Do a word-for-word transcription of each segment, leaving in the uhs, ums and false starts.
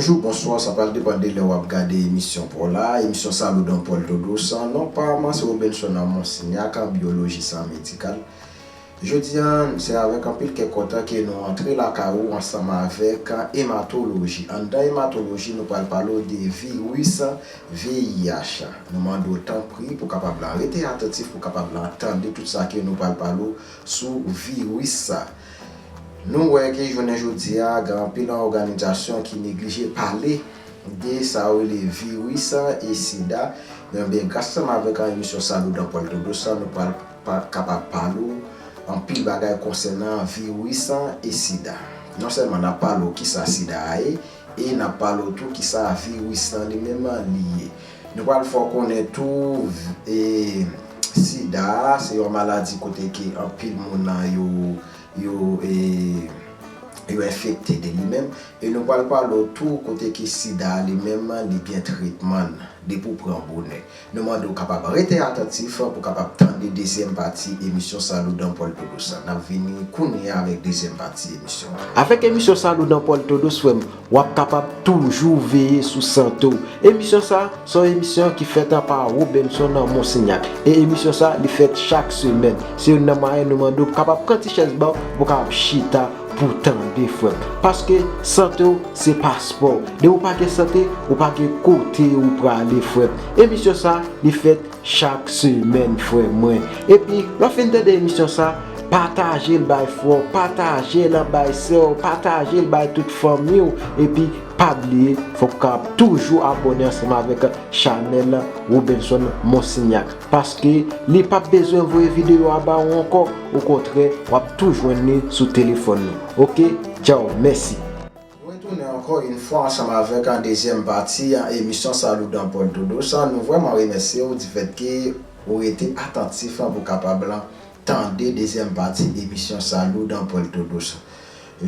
Bonjou, bonswa, sa pral depann de lè w ap gade emisyon pa w la. Emisyon Salut dans Puerto Rico, non pa m se Robenson Monsignac, an byolojis an medikal. Jodi a, se avèk anpil kè kontan ke nou antre lakay ou ansanm avèk ematoloji. Anndan ematoloji, nou pral pale w de viris V I H. Nou mande w tanpri pou kapab la rete atantif, pou kapab la tande tout sa ke nou pral pale w sou viris sa. Nou wè ke jounen jodi a, gen anpil òganizasyon ki neglije pale de sa yo rele viris e sida. Men byen, gras ansanm avèk emisyon Salut dans Puerto Rico, nou pral pa, kapab pale w anpil bagay konsènan viris e sida. Non sèlman n ap pale w kisa sida a ye, e n ap pale w tou kisa viris lan li menm li ye. Nou pral fè w konnen tou, e, sida a se yon maladi kote ke anpil moun nan yo, yo, e, yo enfekte de li menm. E nou pral pale w tou kote ke sida a li menm li gen tretman l depi w pran bonè. Nou mande w kapab rete atantif pou kapab tande dezyèm pati emisyon Salut dans Puerto Rico sa. N ap vini kounye a avèk dezyèm pati emisyon. Avèk emisyon Salut dans Puerto Rico, frè m, w ap kapab toujou veye sou sante w. Emisyon sa, se yon emisyon ki fèt pa Robenson Monsignac. E emisyon sa, li fèt chak semèn. Se youn nan mwayen nou mande w pou kapab pran ti chèz ba w, pou kapab chita pou tande, frè m. Paske sante w, se paspò w. Depi w pa gen sante, ou pa gen kote ou prale, frè m. Emisyon sa, li fèt chak semèn, frè mwen. Epi, lè w fin tande emisyon sa, pataje l bay frè w, pataje l bay sè w, pataje l bay tout fanmi w. Epi, pa bliye, fòk w kapab toujou abòne ansanm avèk chanèl Robenson Monsignac. Paske li p ap bezwen voye videyo a ba w ankò. Okontrè, w ap tou jwenn li sou telefòn ou. Oke? Tchaw, mèsi. Nou retounen ankò yon fwa ansanm avèk an dezyèm pati an emisyon Salut dans Puerto Rico sa. Nou vrèman remèsye w difèt ke ou rete atantif an pou kapab lan tande dezyèm pati emisyon Salut dans Puerto Rico sa.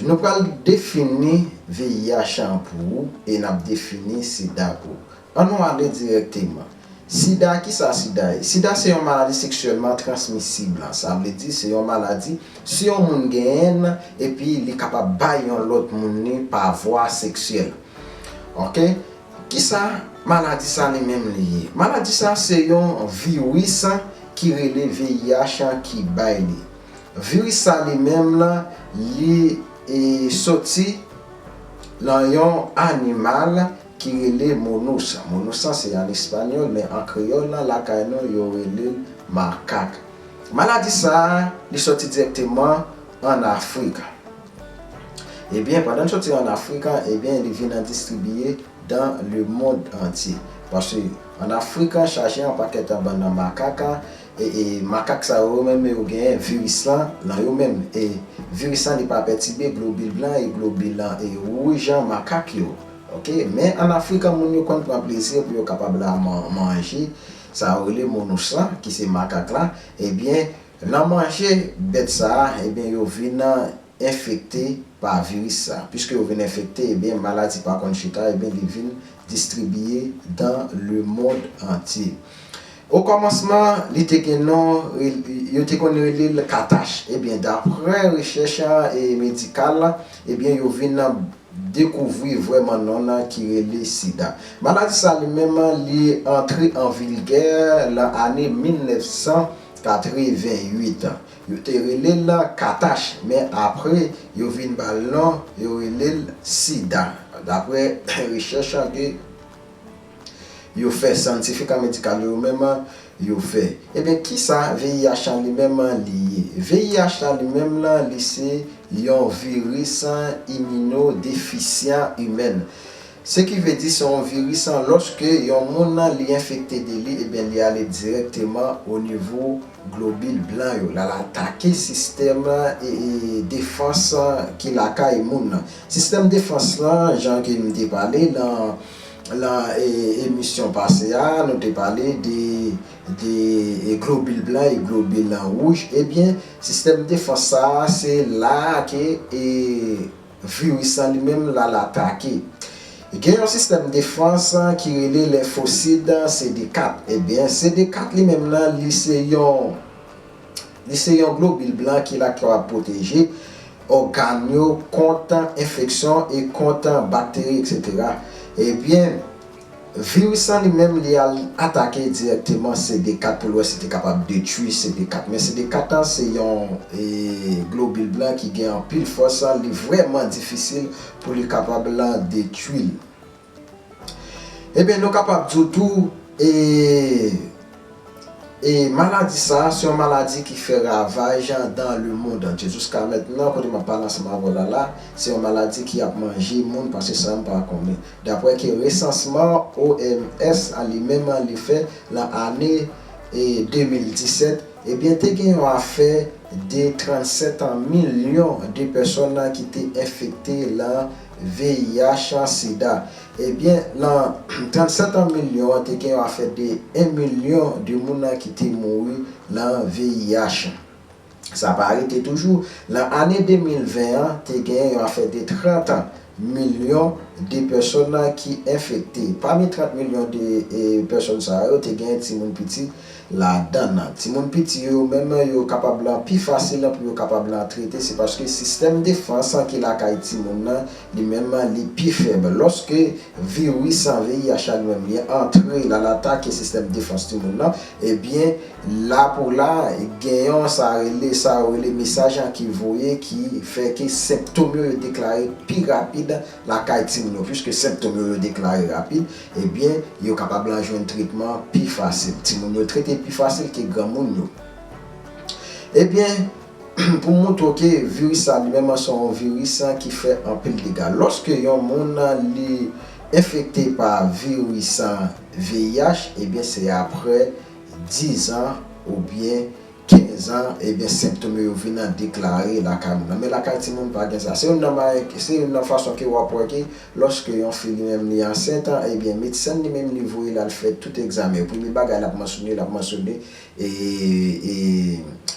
Nou pral defini V I H an pou ou e n ap defini sida pou ou. Ann nou ale dirèkteman. Sida, kisa sida ye? Sida se yon maladi seksyèlman transmisib. Sa vle di se yon maladi, si yon moun genyen l, epi li kapab bay yon lòt moun li pa vwa seksyèl. Oke? Kisa maladi sa li menm li ye? Maladi sa se yon viris ki rele V I H ki bay li. Viris sa li menm lan, li, e, soti lan yon animal ki rele monos. Monos lan se an espanyòl, men an kreyòl lan, lakay nou, yo rele l makak. Maladi sa a, li sòti dirèkteman an Afrik. Ebyen, pandan l sòti an Afrik, ebyen, li vin an distribiye dans le monde entier. Paske an Afrik, chaje an pakèt bann makak, e, e makak sa yo menm, yo gen viris lan nan yo menm. E viris lan, li pa pètibe globil blan e globil lan e wouj an makak yo. Oke? Men an Afrik, moun yo konn pran plezi pou yo kapab la man-, manje sa yo rele monos lan, ki se makak la. Ebyen, nan manje bèt sa a, ebyen, yo vin enfekte pa viris sa. Piske yo vin enfekte, ebyen, maladi pa konn chita, ebyen, li vin distribiye dans le monde entier. O kòmansman, li te gen non, yo te konn rele l katach. Ebyen, daprè rechèch, e, medikal, ebyen, yo vin dekouvri vrèman non nan ki rele sida. Maladi sa li menm, li antre an vigè lan ane mil nèf san katrevenn uit. Yo te rele l katach, men apre, yo vin ba l non, yo rele l sida. Daprè rechèch ke yo fè, syantifik ak medikal yo menm yo fè. Ebyen, kisa V I H lan li menm li ye? V I H lan li menm lan, li se yon viris iminodefisyan imèn. Se ki vle di se yon viris, lòske yon moun li enfekte de li, ebyen, li ale dirèkteman o nivo globil blan yo. L al atake sistèm, e, e, defans ki lakay moun nan. Sistèm defans lan, jan ke m te pale nan, nan, e, emisyon pase a, nou te pale de, de, e, globil blan e globil wouj. Ebyen, sistèm defans sa a, se la a ke, e, viris lan li menm l al atake. Gen yon sistèm defans ki rele lenfosid C D kat. Ebyen, C D kat li menm lan, li se yon, li se yon globil blan ki la ki kapab pwoteje ògàn yo kont enfeksyon e kont bakteri, etsetera. Ebyen, viris lan li menm, li al atake dirèkteman C D kat pou l wè si te kapab detwi C D kat. Men C D kat lan se yon, e, globil blan ki gen anpil fòs, li vrèman difisil pou li kapab detwi l. Ebyen, nou kapab di w tou, e, e maladi sa a, se yon maladi ki fè ravaj dans le monde entier. Jiska mentnan, kote m ap pale ansanm avè w la la, se yon maladi ki ap manje moun, paske sa m pa konnen. Daprè ke resansman O M S a li menm li fè lan ane, e, de mil disèt, ebyen, te gen yon afè de trannsèt milyon de pèsòn ki te enfekte lan V I H sida. Ebyen, lan trannsèt milyon an, te gen yon afè de en milyon de moun ki te mouri lan V I H. Sa pa rete toujou. Lan ane de mil ven an, te gen yon afè de trant milyon de pèsòn ki enfekte. Pami trant milyon de, e, pèsòn sa yo, te gen timoun piti ladan l. Timoun piti yo menm, yo kapab lan pi fasil pou yo kapab lan trete, se paske sistèm defans ki lakay timoun nan, li menm, li pi fèb. Lòske viris V I H la li menm li antre, l al atake sistèm defans timoun nan, ebyen, la pou la, gen yon sa rele, sa yo rele mesaj ki voye, ki fè ke sentòm yo, yo deklare pi rapid lakay timoun yo. Piske sentòm yo, yo deklare rapid, ebyen, yo kapab lan jwenn tretman pi fasil. Timoun yo trete pi fasil ke granmoun yo. Ebyen, pou montre w ke viris sa li menm se yon viris ki fè anpil dega. Lòske yon moun li enfekte pa viris V I H, ebyen, se aprè diz an oubyen kenz an, ebyen, sentòm yo vin deklare lakay moun nan. Men lakay timoun pa gen sa. Se youn nan may-, se youn nan fason ke w ap wè ke lòske yon fi li menm li ansent, ebyen, medsen li menm li voye l al fè tout egzamen. Premye bagay l ap mansyone, l ap mansyone, e, e,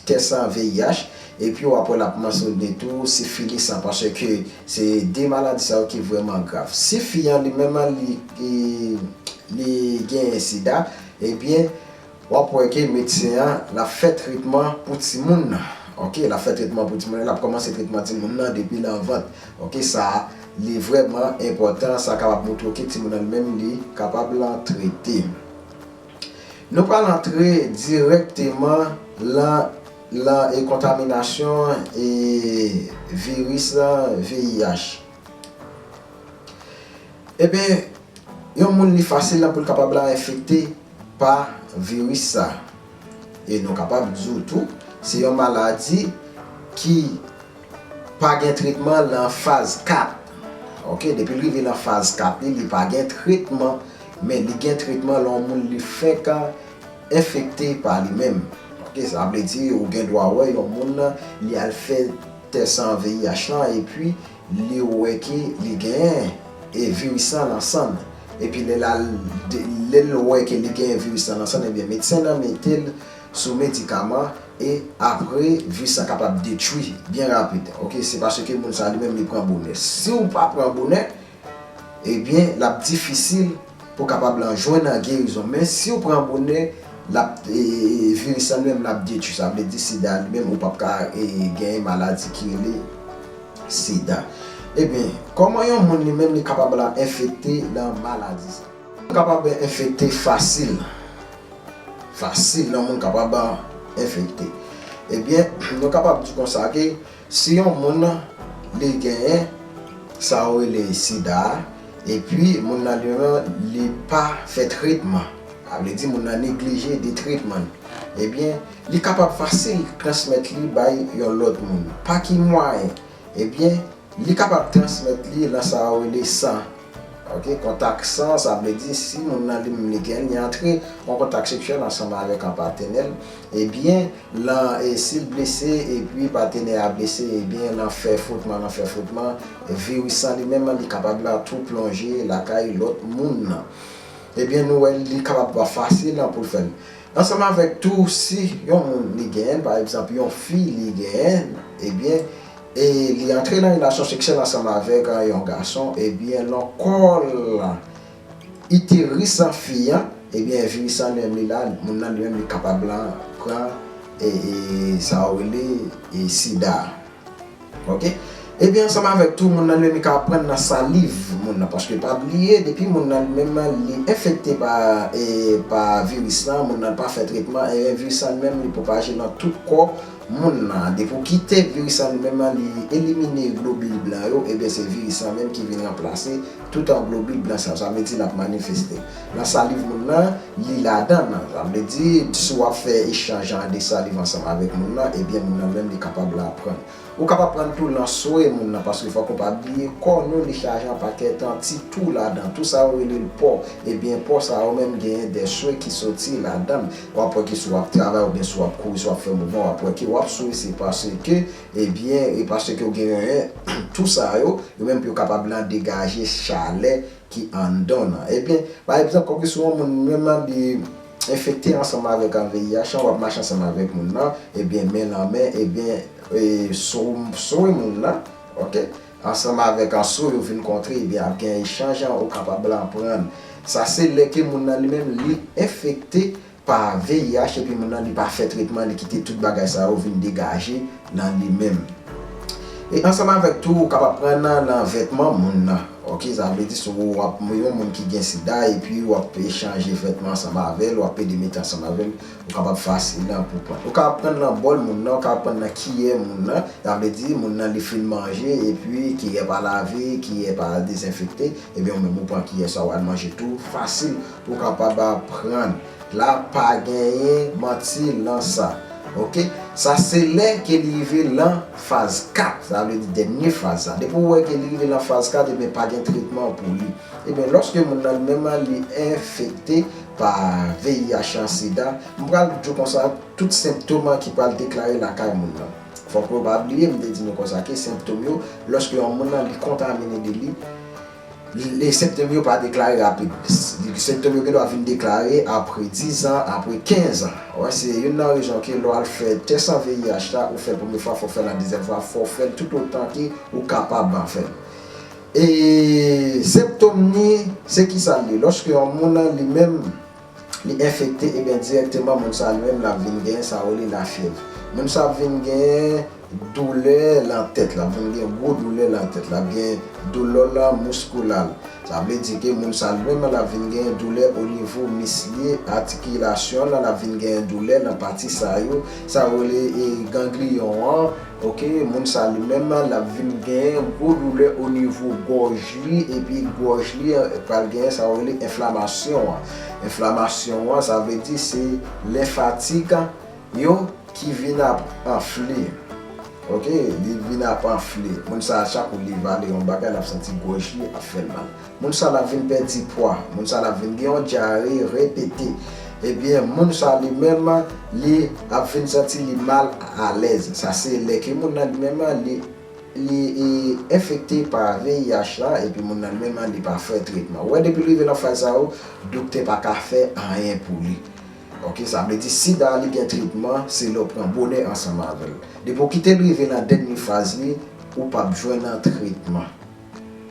tès V I H, epi w ap wè l ap mansyone tou sifilis lan, paske se de maladi sa yo ki vrèman grav. Si fi an li menm li, e, li genyen sida, ebyen, w ap wè ke medsen an, l ap fè tretman pou timoun nan. Oke, l ap fè tretman pou timoun nan, l ap kòmanse tretman timoun nan depi nan vant. Oke, sa, li vrèman enpòtan, sa kapab montre w ke timoun nan li menm li kapab lan trete. Nou pral antre dirèkteman lan, lan, e, kontaminasyon, e, viris V I H. Ebyen, yon moun li fasil pou l kapab la enfekte pa viris sa. E nou kapab di w tou, se yon maladi ki pa gen tretman lan faz kat. Oke, depi l rive lan faz kat li, li pa gen tretman, men li gen tretman lè yon moun li fenk enfekte pa li menm. Oke, sa vle di ou gen dwa wè yon moun li al fè tès V I H lan, epi li wè ke li genyen, e, viris lan nan san l. Epi lè l al, de-, lè l wè ke li genyen viris lan nan san l, ebyen, medsen nan mete l sou medikaman, e apre, viris lan kapab detwi byen rapid. Oke, se paske moun sa li menm li pran bonè. Si w pa pran bonè, ebyen, l ap difisil pou kapab lan jwenn an gerizon. Men si w pran bonè, l ap, e, e, viris lan li menm l ap detwi. Sa vle di sida li menm, ou p ap ka, e, genyen maladi ki rele sida. Ebyen, kòman yon moun li menm li kapab lan enfekte lan maladi sa? Kapab enfekte fasil. Fasil, yon moun kapab enfekte. Ebyen, nou kapab di konsa ke si yon moun li genyen sa yo rele sida a, epi moun nan li menm li pa fè tretman, sa vle di moun nan neglije de tretman li, ebyen, li kapab fasil transmèt li bay yon lòt moun. Pa ki mwayen? Ebyen, li kapab transmèt li lan sa yo rele san. Oke, kontak san, sa vle di si moun nan li menm li gen, li antre an kontak seksyèl ansanm avèk an patnè l, ebyen, lan, e, si l blese, epi patnè a blese, ebyen, lan fè fwotman, lan fè fwotman, viris lan li menm, li kapab la tou plonje lakay lòt moun nan. Ebyen, nou wè li kapab pa fasil pou l fè l. Ansanm avèk tou, si yon moun li genyen, pa egzanp, yon fi li genyen, ebyen, e li antre nan relasyon seksyèl ansanm avèk, a, yon gason, ebyen, lan kòl, iteris an fi an, ebyen, viris lan li menm li la, moun nan li menm li kapab lan pran, e, e, sa yo rele, e, sida. Ok? Ebyen, ansanm avèk tou, moun nan li menm li ka pran nan saliv moun nan. Paske pa bliye, depi moun nan li menm li enfekte pa, e, pa viris lan, moun nan pa fè tretman, ebyen, viris lan li menm li pwopaje nan tout kò moun nan. Depi w kite viris lan li menm li elimine globil blan yo, ebyen, se viris lan menm ki vin ranplase tout an globil blan sa. Sa vle di l ap manifeste. Nan saliv moun nan, li ladan nan. Sa vle di, si w ap fè echanj an de saliv ansanm avèk moun nan, ebyen, moun nan menm li kapab la pran. Ou kapab pran tou nan swe moun nan, paske fòk ou pa bliye kò nou li chaje an pakèt an ti tou ladan. Tou sa yo rele l pò. Ebyen, pò sa yo menm genyen de swe ki soti ladan l. W ap wè ke si w ap travay oubyen si w ap kouri, si w ap fè mouvman, w ap wè ke w ap swe, se paske, ebyen, e paske w genyen tou sa yo, yo menm yo kapab lan degaje chalè ki anndan w nan. Ebyen, pa egzanp, kòm ke si yon moun menm li enfekte ansanm avèk an V I H an, w ap mache ansanm avèk moun nan, ebyen, men nan men, ebyen, e, sou, sou moun nan, ok? Ansanm avèk an sou yo vin kontre, ebyen, ap gen echanj an, ou kapab la pran. Sa se lè ke moun nan li menm li enfekte pa V I H epi moun nan li pa fè tretman, li kite tout bagay sa yo vin degaje nan li menm. E ansanm avèk tou, ou kapab pran nan, nan vètman moun nan. Ok, sa vle di si w ap yon moun ki gen sida epi w ap echanje vètman ansanm avè l, w ap ede mete ansanm avè l, ou kapab fasil nan pou pran. Ou kapab pran nan bòl moun nan, ou kapab pran nan kiyè moun nan. Sa vle di moun nan li fin manje epi kiyè pa lave, kiyè pa dezenfekte, ebyen ou menm ou pran kiyè sa w al manje tou, fasil ou kapab pran. La pa genyen manti lan sa. Ok? Sa se lè ke li rive lan faz kat, sa vle di dènye faz sa. Depi w wè ke li rive lan faz kat, ebyen pa gen tretman pou li. Ebyen, lòske moun nan li menm li enfekte pa V I H an, sida, m pral di w konsa, tout senptòm an ki pral deklare lakay moun nan. Fòk nou pa bliye, m te di nou konsa ke senptòm yo, lòske yon moun nan li kontamine de li, li, senptòm yo pa deklare rapid. Senptòm yo gendwa vin deklare apre diz an, apre kenz an. Wè, se youn nan rezon ke lè w al fè tès an V I H la, ou fè l premye fwa, fò w fè l an dezyèm fwa, fò w fè l toutotan ke ou kapab fè l. E senptòm li, se kisa l ye? Lòske yon moun nan li menm, li enfekte, ebyen, dirèkteman, moun sa li menm, l ap vin gen sa yo rele lafyèv. Moun sa ap vin gen doulè lan tèt, l ap vin gen gwo doulè lan tèt, l ap gen doulè lan mouskoulal. Sa vle di ke moun sa li menm, l ap vin gen doulè o nivo mis li, atikilasyon l, l ap vin gen doulè lan pati sa yo, sa yo rele, e, gangliyon an, Ok, moun sa li menm, l ap vin gen gwo doulè o nivo gòj li, epi gòj li, eh, pral gen sa yo rele enflamasyon an. Enflamasyon an, sa vle di se lenfatik yo ki vin ap anfle. Ok, li vin ap anfle. Moun sa, chak ou li vale yon bagay, l ap santi gòj li ap fè l mal. Moun sa la vin pèdi pwa. Moun sa la vin gen yon dyare repete. Ebyen, moun sa li menm, li ap vin santi li mal alèz. Sa se lè ke moun nan li menm, li, li, e, enfekte pa V I H la, epi moun nan li menm, li pa fè tretman. Ou wè, depi l rive nan faz sa yo, doktè pa ka fè anyen pou li. Ok, sa vle di sida li gen tretman, se lè w pran bonè ansanm avè l. Depi w kite l rive nan dènye faz li, ou p ap jwenn nan tretman.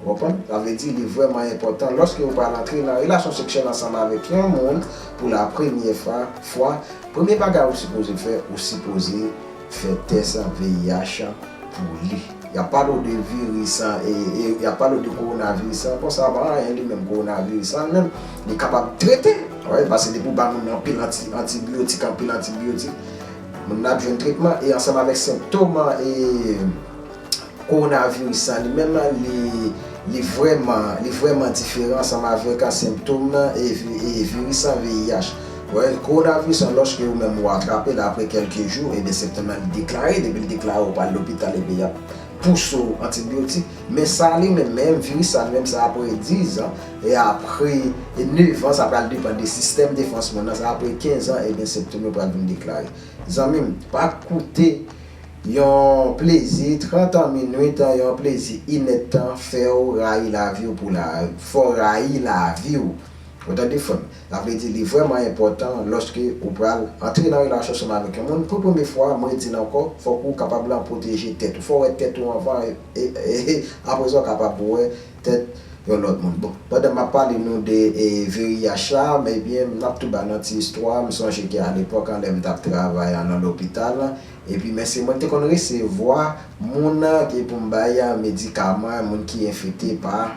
Ou konprann? Sa vle di li vrèman enpòtan lòske ou pral antre nan relasyon seksyèl ansanm avèk yon moun pou la premyè fwa, fwa, premye bagay ou sipoze fè, ou sipoze fè tès V I H pou li. Y ap pale w de viris an, e, e, y ap pale w de kowonaviris an, konsa pa anyen li menm kowonaviris an menm, li kapab trete. Wi, paske depi w ba moun nan anpil anti-, antibiyotik, anpil antibiyotik, moun nan ap jwenn tretman e ansanm avèk senptòm, e, kowonaviris an li menm, li, li vrèman, li vrèman diferan ansanm avèk, a, senptòm nan e vi-, e viris an V I H. Wè, kowonaviris an, lòske ou menm ou atrape l apre kèlke jou, ebyen, senptòm nan li deklare, depi l deklare, ou pral lopital, ebyen, y ap pouse w antibiyotik. Men sa li menm, menm viris sa li menm, se apre diz an, e apre, e nèf an, sa pral depann de sistèm defans moun nan, se apre kenz an, ebyen, senptòm yo pral vin deklare. Zanmi m, pa koute yon plezi, trant an minit, yon plezi inèdtan fè w rayi lavi w pou la, fè w rayi lavi w. Ou tande, frè m? Sa vle di li vrèman enpòtan lòske ou pral antre nan relasyon ansanm avèk yon moun pou premye fwa, mwen di l ankò, fòk ou kapab la pwoteje tèt ou. Fò w wè tèt ou anvan, e, e, e, e aprezan w kapab wè tèt yon lòt moun. Bon, pandan m ap pale nou de e, V I H la, men ebyen, m ap tou ba nan ti istwa. M sonje ke alepòk, an, lè m t ap travay an, nan lopital, epi men se mwen ki te konn resevwa moun ke pou m bay medikaman, moun ki enfekte pa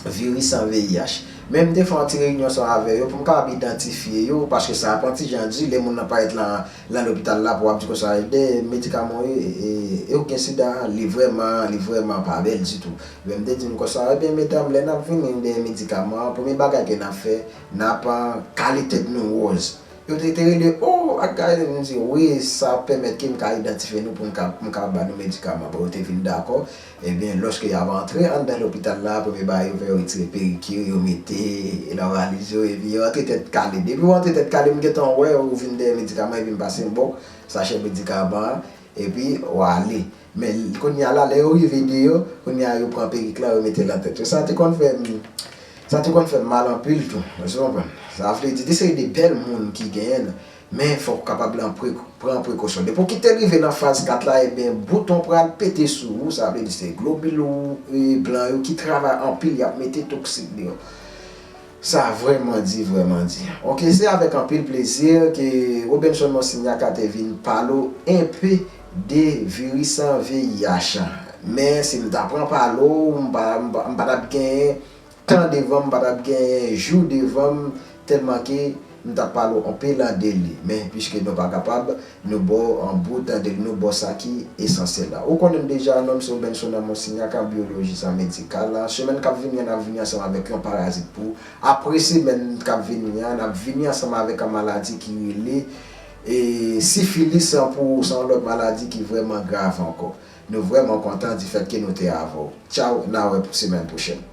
viris an V I H. Men m te fè yon ti reyinyon ansanm avè yo pou m kapab idantifye yo, paske sa ap yon ti jan di lè moun nan parèt lan, lan lopital la pou w ap di konsa, de medikaman yo, e, e, e ou gen sida, li vrèman, li vrèman pa bèl ditou. Men m te di nou konsa, ebyen, medam, lè n ap vini de medikaman, premye bagay ke n ap fè, n ap, ah, kale tèt nou wòz. Yo te, te rele, oh, ak kale, m di, wi, sa ap pèmèt ke m ka idantifye nou pou m ka, m ka ba nou medikaman. Bon, yo te vin dakò. Ebyen, lòske y ap antre anndan lopital la, premye bagay yo fè, yo retire perik yo, yo mete nan valiz yo, epi yo antre tèt kale. Depi w antre tèt kale, m gentan wè ou vin dèyè medikaman, epi m pase m ba w sachè medikaman an, epi w ale. Men kounye a la, lè yo rive deyò, kounye a yo pran perik la, yo mete l nan tèt yo. Sa te konn fè m, sa te konn fè m mal anpil tou. Èske w konprann? Sa vle di, te seri de bèl moun ki genyen l, men fòk ou kapab lan pre-, pran prekosyon. Depi w kite l rive nan faz kat la, ebyen, bouton pral pete sou ou, sa vle di se globil ou, e, blan yo ki travay anpil, y ap mete toksik deyò. Sa vrèman di, vrèman di. Oke, se avèk anpil plezi ke Robenson Monsignaka te vin pale w enpe de viris V I H. Men si m ta pran pale w, m pa, m pa, m pa t ap genyen tan devan m, m pa t ap genyen jou devan m, tèlman ke m t ap pale w anpil de li. Men piske nou pa kapab, nou ba w yon bout de li, nou ba w sa ki esansyèl la. Ou konnen m deja, non m se Robenson Monsignaka, biyolojis an medikal la. Semèn k ap vini an, n ap vini ansanm avèk yon parazit pou w. Apre semèn k ap vini an, n ap vini ansanm avèk yon maladi ki rele, e, sifilis an pou w, se yon lòt maladi ki vrèman grav ankò. Nou vrèman kontan difèt ke nou te avè w. Tchaw, n a wè pou semèn pwochèn.